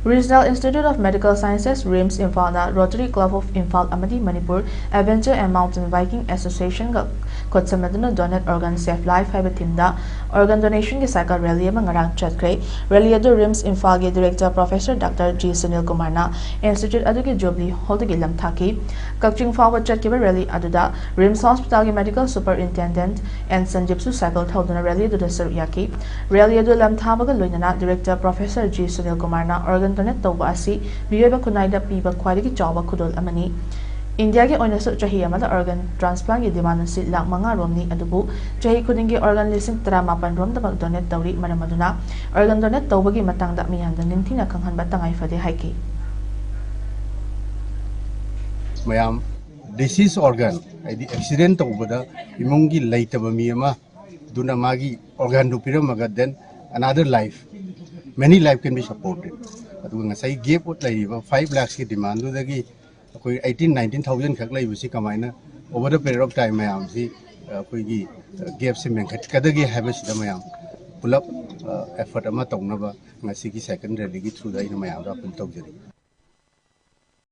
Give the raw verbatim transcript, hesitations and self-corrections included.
Regional Institute of Medical Sciences, RIMS, ꯏꯝꯐꯥꯜꯅ Rotary Club of Imphal ꯑꯃꯗꯤ Manipur Adventure and Mountain Biking Associationꯒ ꯈꯨꯠꯁꯝꯅꯗꯨꯅ Donate Organ Save Life ꯍꯥꯏꯕ themeꯗ organ donationꯒꯤ cycle rally ꯑꯃ ꯉꯔꯥꯡ ꯆꯠꯈ꯭ꯔꯦ꯫ Rally ꯑꯗꯨ RIMS ꯏꯝꯐꯥꯜꯒꯤ Director Professor Doctor G Sunil ꯀꯨꯃꯥꯔꯅ Institute ꯑꯗꯨꯒꯤ Jubilee Hallꯗꯒꯤ ꯂꯝꯊꯥꯈꯤ꯫ ꯀꯛꯆꯤꯡ ꯐꯥꯎꯕ ꯆꯠꯈꯤꯕ rally ꯑꯗꯨꯗ RIMS Hospitalꯒꯤ Medical Superintendent ꯑꯦꯟ ꯁꯟꯖꯤꯞꯁꯨ cycle ꯊꯧꯗꯨꯅ rally ꯑꯗꯨꯗ ꯁꯔꯨꯛ ꯌꯥꯈꯤ꯫ Rally ꯑꯗꯨ ꯂꯝꯊꯥꯕꯒ ꯂꯣꯏꯅꯅ Director Professor G ꯁꯨꯅꯤꯜ ꯀꯨꯃꯥꯔꯅ organ donate ꯇꯧꯕ ꯑꯁꯤ ꯃꯤꯑꯣꯏꯕ ꯈꯨꯟꯅꯥꯏꯗ ꯄꯤꯕ ꯈ꯭ꯋꯥꯏꯗꯒꯤ ꯆꯥꯎꯕ ꯈꯨꯗꯣꯜ ꯑꯃꯅꯤ꯫ ꯏꯟꯗꯤꯌꯥꯒꯤ ꯑꯣꯏꯅꯁꯨ ꯆꯍꯤ ꯑꯃꯗ organ transplantꯒꯤ demandꯅ ꯁꯤ ꯂꯥꯈ ꯃꯉꯥ ꯔꯣꯝꯅꯤ, ꯑꯗꯨꯕꯨ ꯆꯍꯤ ꯈꯨꯗꯤꯡꯒꯤ organ ꯂꯤꯁꯤꯡ ꯇꯔꯥꯃꯥꯄꯟ ꯔꯣꯝꯗꯃꯛ donate ꯇꯧꯔꯤ꯫ ꯃꯔꯝ ꯑꯗꯨꯅ organ donate ꯇꯧꯕꯒꯤ ꯃꯇꯥꯡꯗ ꯃꯤꯌꯥꯝꯗ ꯅꯤꯡꯊꯤꯅ ꯈꯪꯍꯟꯕ ꯇꯉꯥꯏ ꯐꯗꯦ ꯍꯥꯏꯈꯤ꯫ ꯃꯌꯥꯝ, deceased organ, ꯍꯥꯏꯗꯤ accident ꯇꯧꯕꯗ ꯏꯃꯨꯡꯒꯤ ꯂꯩꯇꯕ ꯃꯤ ꯑꯃ ꯑꯗꯨꯅ ꯃꯥꯒꯤ organꯗꯨ ꯄꯤꯔꯝꯃꯒ, then another life, many life can be supported. ꯑꯗꯨꯒ ꯉꯁꯥꯏ gap ꯂꯩꯔꯤꯕ five lakhsꯀꯤ demandꯗꯨꯗꯒꯤ ꯑꯩꯈꯣꯏ eighteen nineteen thousand ꯈꯛ ꯂꯩꯕꯁꯤ ꯀꯃꯥꯏꯅ over the period of time ꯃꯌꯥꯝꯁꯤ ꯑꯩꯈꯣꯏꯒꯤ gapꯁꯤ ꯃꯦꯟꯈꯠꯀꯗꯒꯦ ꯍꯥꯏꯕꯁꯤꯗ ꯃꯌꯥꯝ ꯄꯨꯂꯞ effort ꯑꯃ ꯇꯧꯅꯕ ꯉꯁꯤꯒꯤ cycle rallyꯒꯤ throughꯗ ꯑꯩꯅ ꯃꯌꯥꯝꯗ appeal ꯇꯧꯖꯔꯤ꯫